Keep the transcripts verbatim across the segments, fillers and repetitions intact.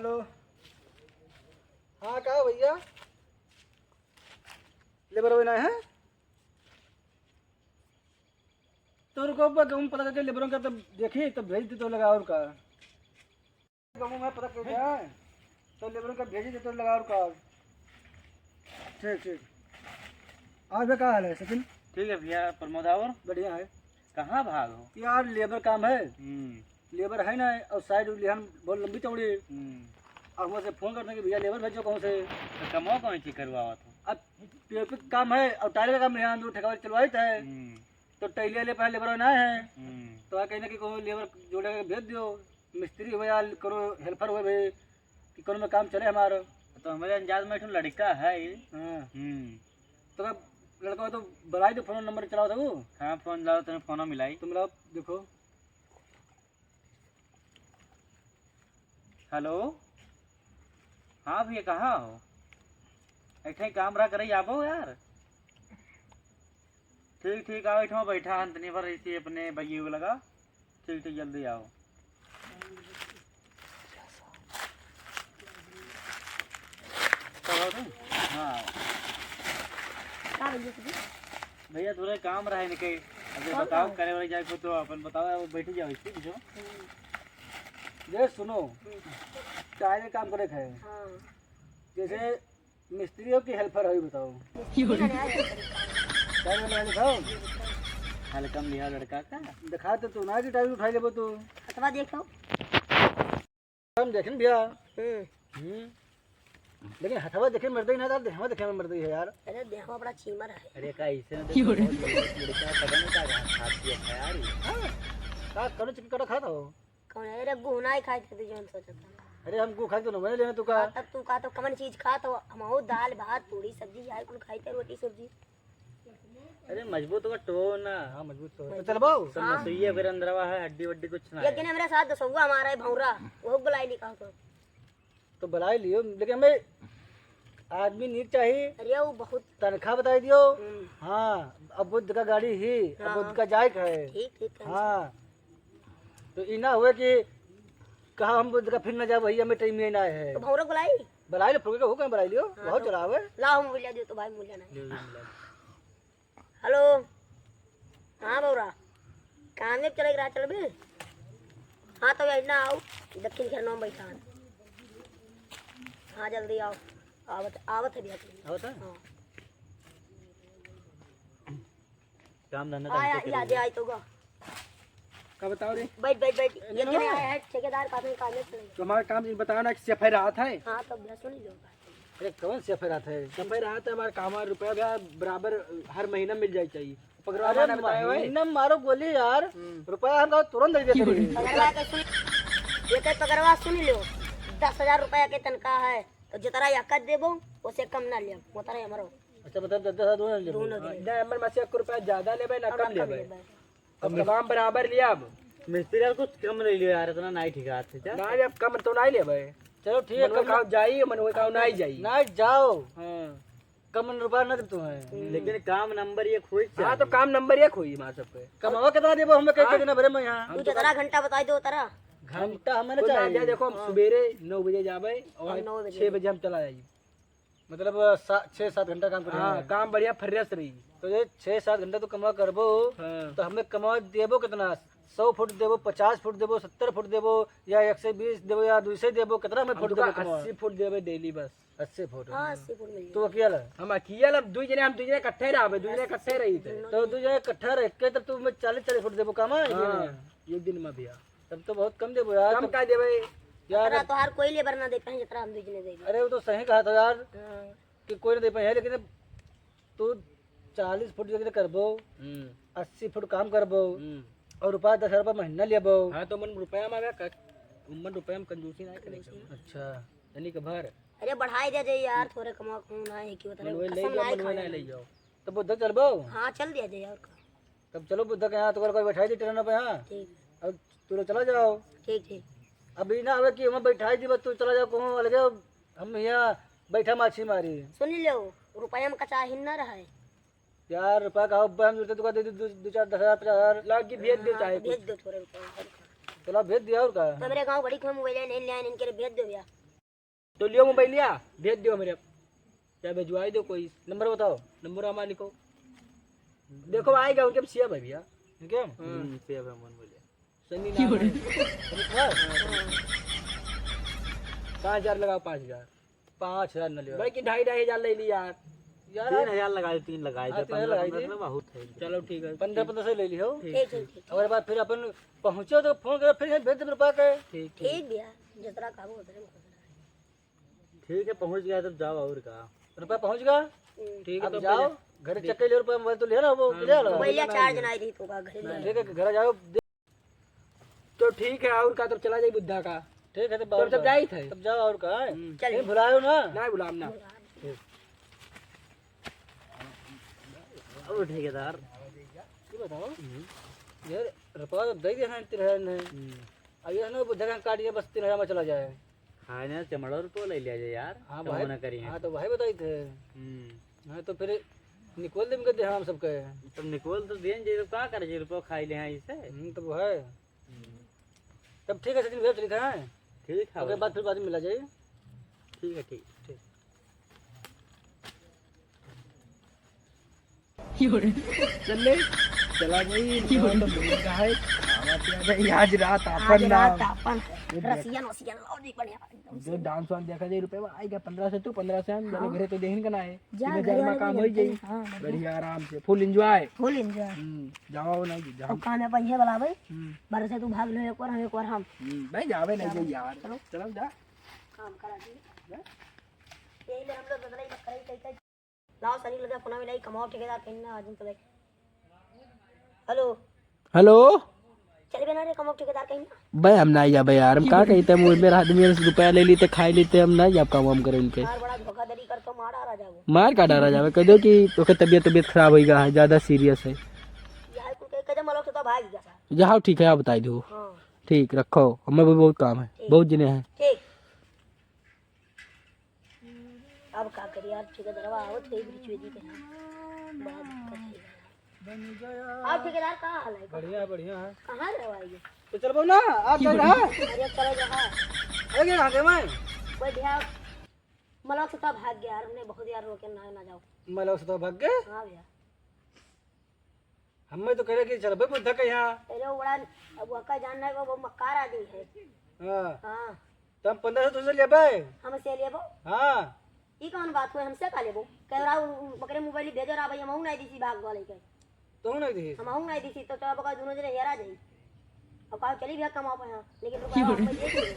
हेलो। हाँ, का हो भैया? लेबर वाला है? तो रुको, अब गाँव में पता करके लेबरों का तब देखी, तब भेज दे तो लगा और का। गाँव में पता करके आए, तो लेबरों का भेज दे तो लगा और का। ठीक, ठीक। और भैया, का हाल है सचिन? ठीक है भैया, प्रमोद और? बढ़िया है। कहाँ भाग हो? यार, लेबर काम है। हम्म। लेबर है ना, और साइड लिहन बहुत लंबी चौड़ी। हम्म। और हमसे फोन करते हैं कि भैया, लेबर भेजो कहूँ से। तो कमवा कौन चीज करवावत हो? अब पेपर का काम है और टाइल का काम है, हम लोग ठेकेदार चलवाइत है। हम्म। तो टाइल वाले पे लेबर ना है। हम्म। तो आ कहना कि कोनो लेबर जोड़े के भेज दियो, मिस्त्री हो या कोनो हेल्पर हो भाई, कि कोनो में काम चले हमारा। तो हमारे अंदाज में एक ठो लड़का है। हाँ। हम्म। तो अब लड़का तो बुलाई दो, फोन नंबर चलाओ तो। हाँ, फोन लाओ, तने फोन मिलाई। तुम लाओ, देखो। हेलो, हाँ भैया, कहाँ हो? ऐसे ही काम रहा करे, आबो यार। ठीक, ठीक, आओ, इठवा बैठा हन, तनी भर इसी अपने बगी लगा। ठीक, ठीक, जल्दी आओ। कब आओ तुम? हाँ। का भैया तुझे? भैया, थोड़ा काम रहा है इनके। अबे कौन बताओ, काम? करे वाले जाए को तो अपन बताओ, अब बैठ जाओ, ठीक है? हम्म। ये सुनो, हम्म। चाहे काम करे खाए। हाँ। जैसे मिस्त्री हो कि हेल्पर हो, ये बताओ। मिस्त्री ना, नहीं, हेल्पर। क्या बोल रहे हो, बताओ? हल्का में लिहा लड़का का। दिखा तो तू ना कि टाइम उठा लेबो तू। हथवा देखो। हम देखें भैया। हम्म। हम्म। लेकिन हथवा देखे मर्दई ना, तार देहवा देखे में मर्दई है यार। अरे, देहवा बड़ा चीमर है। अरे, का इसे ना देखो, बहुत लड़का पता नहीं का खासियत है यार ये। हाँ? का करो चिकन कटा खाता हो? कौन है? अरे, गुहना ही खाए थे, जौन सोचा था। अरे, हम गू खाई तो ना बने लेना तू का। हाँ, तब तू का तो कमन चीज खा तो हम हो दाल, भात, पूरी, सब्जी, यार, कुल खाई थे, रोटी, सब्जी। अरे, मजबूत हो तो ना। हाँ, मजबूत तो। तो चलबो? सब हाँ। मसुइया फिर अंदरवा है, हड्डी वड्डी कुछ ना एक है। दिन हमारे साथ दसौआ हमारा है भौरा, वो बुलाई नहीं कहा तो। तो बुलाई लियो, लेकिन हमें आदमी नीक चाहिए। अरे, वो बहुत तनख्वाह बताई दियो। हम्म। हाँ, अब बुध का गाड़ी ही, अब हाँ। बुध का जाए के है। ठीक, ठीक है। हाँ, तो ई ना हुए कि कहा हम बुध का फिर ना जाए, भैया, हमें टाइम में ना है। तो भौरा बुलाई? बुलाई ले, फुलके हो कहीं बुलाई लियो, हाँ, बहुत तो चलावे। ला, हम बोलिया दियो तो भाई, बोलिया नहीं। ले, ले, ले। हेलो, हाँ बौरा, काम में चले रहा चलबे? हाँ, तो यही ना आओ, दक्षिण खेलना में बैठा है। हाँ, जल्दी आओ, आवत, आवत है भैया। आवत है? हाँ। काम धंधा हाँ, करते या-, याद करिए। आई तो गा। का बताओ रे? बैठ, बैठ, बैठ। ये नहीं, जने नहीं। आया है, ठेकेदार पास में काम है, चलेगा। तो हमारा काम ये बताओ ना कि सफाई रात है? हाँ, तो भैया सुन लो। अरे, कौन सफाई रात है? सफाई रात है, हमारा काम है, रुपया भैया बराबर हर महीना मिल जाए चाहिए। पकड़वा अरे, मारना बताए भाई। महीना में मारो गोली यार, हम्म। रुपया हम तो तुरंत दे देते हैं। पकड़वा के सुन, ये तो पकड़वा सुन लो, दस हजार रुपया के तनख्वाह है, तो जितना याकत देबो, उसे कम ना लिया, उतना ही हमारो। अच्छा, मतलब दस दस दो ना लेबे? दोनों दे। ना, हमर मासे एक रुपया ज्यादा लेबे, ना और कम ना कम लेबे। लेबे। अब तमाम बराबर लिया अब। मिस्त्री यार कुछ कम ले लियो यार, इतना नहीं ठीक है, अच्छा? ना, अब कम तो नहीं लेबे। चलो ठीक है, मन कम खाओ जाई, मन हुए खाओ नहीं जाई। ना जाओ। हाँ। कम रुपया ना देते हैं। लेकिन काम नंबर एक होई हाँ, तो चाहिए। काम नंबर एक होई हमारे सब पे। कमावा कितना देबो हमें कह हाँ। के दिन भरे में यहाँ? हम तू तो जितना घंटा बताई दो, उतना। घंटा हमें ना कोई ना चाहिए। जाए, देखो, हम हाँ। सुबेरे नौ बजे जाबे और और नौ बजे। छह बजे हम चला जाई। मतलब, सा-, छह सात घंटा काम करेंगे। हाँ, काम बढ़िया फ्रेश रही। तो ये छह सात घंटा तो कमा करबो, हाँ। तो हमें कमा देबो कितना? सौ फुट देबो, पचास फुट देबो, सत्तर फुट देबो, या एक सौ बीस देबो, या दो सौ देबो, कितना हमें हम फुट तो देबो कमा? अस्सी फुट देबे डेली बस। अस्सी फुट? हाँ, अस्सी फुट मिल तो जाए। अकेला? हम अकेला, अब दो जने, हम दो जने इकट्ठे रहबे, दो जने इकट्ठे रही थे। तो दो जने इकट्ठा रह के तब तू मैं चालीस चालीस फुट देबो कमा एक दिन में। हाँ, एक दिन में भैया। तब तो बहुत कम देबो यार, कम तब का देबे? यार, इतना तो हर कोई लेबर ना दे पाए, जितना हम दो जने देबे। अरे, वो तो सही कहा था यार, हाँ। कि कोई ना दे पाए, लेकिन अब तू चालीस फुट जगह करबो, हम्म। अस्सी फुट काम करबो, हम्म। और रुपया दस हजार रुपया महीना लेबो। हाँ, तो मन रुपया में आवे, क-, मन रुपया में कंजूसी नहीं करे के। अच्छा। तनी के भर। अरे, बढ़ाई दे दे यार, थोड़े कमा कम ना है कि उतना मन वही ले कसम जाओ, नहीं मन वही खाए। नहीं ले जाओ। तो बुद्ध चलबो? हाँ, चल दिया जाए और का। तब चलो बुद्ध के यहाँ, तो कोई बैठाई दी ट्रेन पे, हाँ? ठीक। अब तू लोग चला जाओ। ठीक, ठीक। अब ई ना आवे कि वहाँ बैठाई दी, बस तू चला जाओ कहूँ अलगे, हम यहाँ बैठा माछी मारी। सुन लो, रुपया में कचाही न रहे। यार, रुपया का हो, हम जुड़ते तुका दे दी दो, दो चार, दस हजार, पचास हजार। लाओ कि भेज दो हाँ, चाहे तो भेज कुछ। दो थोड़े रुपया। चलो, भेज दिया और का? तो मेरे गाँव बड़ी को मोबाइल नहीं ले आए, इनके लिए भेज दो भैया। तो लियो मोबाइलिया, भेज दियो हमरे। या भेजवाई दो कोई। नंबर बताओ, नंबर हमारा लिखो। देखो, आएगा उनके सेव है भैया। क्या? हाँ। हम्म, सेव है, मन बोलिया। सनी नाम है। हाँ। पाँच हजार लगाओ, पाँच हजार। पाँच हजार न लियो। भाई कि ढाई, ढाई हजार ले ली यार। यार, तीन हजार लगा दे, तीन लगा दे, हाँ, तीन हजार पन्द्रह, लगाई पन्द्रह दी। तो बहुत है। चलो ठीक है। पन्द्रह, पन्द्रह सौ ले लियो। ठीक, ठीक, ठीक। और बाद फिर अपन पहुँचो तो फोन करो, फिर भेज दे रुपया के। ठीक, ठीक। ठीक भैया, जितना कहबो उतने में खुश रहे। ठीक है, पहुँच गया तब जाओ और का। रुपया पहुँच गया? हम्म। ठीक है, अब तो जाओ, पहले घरे देख। चेक कर लियो, रुपया मोबाइल तो लिया ना, वो हाँ, ले लो। मोबाइल चार्ज नहीं रही तो का घरे ले। ठीक है, घर जाओ। तो ठीक है, और का, तब चला जाई बुद्धा का। ठीक है, तब तब, और तब का? जाई थे। तब जाओ और का है? हम्म। चल। नहीं भुलायो ना। नहीं भुलाम ना। ठीक। अब ठेकेदार। ये बताओ, हम्म। यार, रुपया तो दे दिया है तीन हजार ने। हम्म। अब ये ना बुद्धा का काट दिया, बस तीन हजार में चला जाए। हाँ, ना, चमड़ो रुपयो ले लिया जाए यार। हाँ कम भाई। ना करी है। हाँ, तो भाई बताई थे। हम्म। हाँ, तो फिर निकोल देम के दे हम सबके। तब निकोल तो देन जे, तो का करे जे, रुपयो खाई ले हैं इसे। हम्म, तो वो है। हम्म। तब ठीक है, सचिन भैया, चलित है। ठीक है ओके, भाई। बाद फिर बाद में मिला जाए। ठीक है, ठीक। ठीक। चल ले, चला जाई, तो मिल रहा है। खावा पिया जाई, आज रात आज आपन रात नाम। आपन। ये देख। रसियन वसियन लाओ जी, बढ़िया एकदम जो से। डांस वांस देखा जाई, रुपया आएगा पन्द्रह से तू, पन्द्रह से हम, हाँ। दोनों घरे तो देखने का ना है। जा, तीन हजार घरे में वाले काम हो जाई। हाँ, बढ़िया। बढ़िया, आराम से, full enjoy। Full enjoy। हम्म, जाओ ना जी, जाओ। अब काम है, पहिए वाला भाई। हम्म। बारह से तू भाग लो, एक बार हम, एक बार हम। हम्म, भाई जावे नहीं जाओ, जाई यार। चलो। चलो जा। काम करा जी। जा। यही ले हम लोग बदलाई बकराई कई कई। लाओ सनी लगे फोन मिलाई, कमाओ ठेकेदार कहीं ना, आज तो भाई। हेलो। हेलो। चल बे ना रे, कमाओ ठेकेदार कहीं ना। बे हम ना जाबे यार, हम का कहिते, हम मेरा आदमी से रुपया ले लेते, खाई लेते, हम ना जाब काम वाम करे इनके। यार बड़ा धोखाधड़ी कर तो मार डारा जाबो। मार का डारा जाबे, कह दो कि ओके तबियत, तबियत खराब होइगा है, ज्यादा serious है। यार कुल के कदम अलग से तो भाग जा। जाओ ठीक है, आप बताई दो। हाँ। ठीक रखो, हमें भी बहुत काम है, ठीक। बहुत जने हैं। ठीक। अब का करी यार, ठेकेदारवा आवत है, बीच में दी कहीं। बड़ा दिक्कत है यार। और ठेकेदार का हाल है? बढ़िया, बढ़िया है। कहाँ रहो आइए? तो चलबो ना, आप चल रहा। अरे चले रहा। अरे कहाँ गए मैं? बैठा। मलक से तो भाग गया यार, हमने बहुत यार रोके ना, ना जाओ। मलक से तो भाग गए? हाँ भैया। हमें तो करे कि चलबे बुद्धा के यहाँ। अरे ओड़ा, अब वका जान नहीं, वो, वो मक्कार आदमी है। हाँ। हाँ। तो हम पन्द्रह सौ तुझसे लेबे। हमसे लेबो? हाँ। ई कौन बात हुई, हमसे का लेबो? कह रहा उ-, उ-, ओकरे मोबाइल भेजो रहा भाई, हमहू नहीं दीसी भाग वाले के। तू नहीं दीसी? हमहू नहीं दीसी, तो, तो अब का दोनों जने हेरा जाई। अब कहा चली भैया कमाओ पे यहाँ, लेकिन रुको, हम दे दीजिए।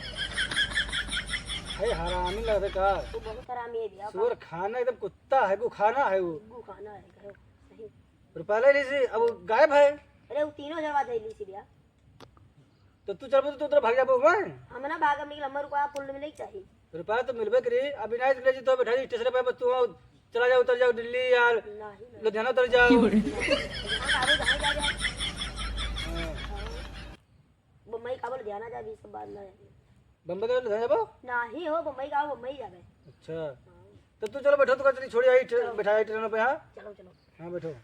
भाई हरामी लगता का? तू बहुत हरामी है भैया। सुअर खाना एकदम कुत्ता है, गु खाना है वो। गु खाना है, कहो, सही। रुपया ले लीसी, अब वो गायब है। अरे, वो तीनों जगह दे लीसी भैया। तो तू चलबो तो तू उधर भाग जाबो मैं? हम ना भागब, लेकिन हमारे रुपया full मिले के चाहिए। रुपया तो मिलबे करी, अभी नहीं मिले तो बैठा जी स्टेशन पे, बस तू वहाँ चला जाओ, उतर जाओ दिल्ली या नहीं, नहीं। लुधियाना उतर जाओ। नहीं, नहीं, नहीं, नहीं, नहीं, नहीं। हाँ। बम्बई का बोल, लुधियाना जा, अभी सब बात ना है। बम्बई का लुधियाना जाबो? नहीं हो, बम्बई का, बम्बई जाबे। अच्छा। हाँ। तो तू चलो बैठो, तू का चली छोड़ी आई, ट्रे-, चलो। बैठा आई ट्रेन पे, हाँ? चलो, चलो। हाँ, बैठो।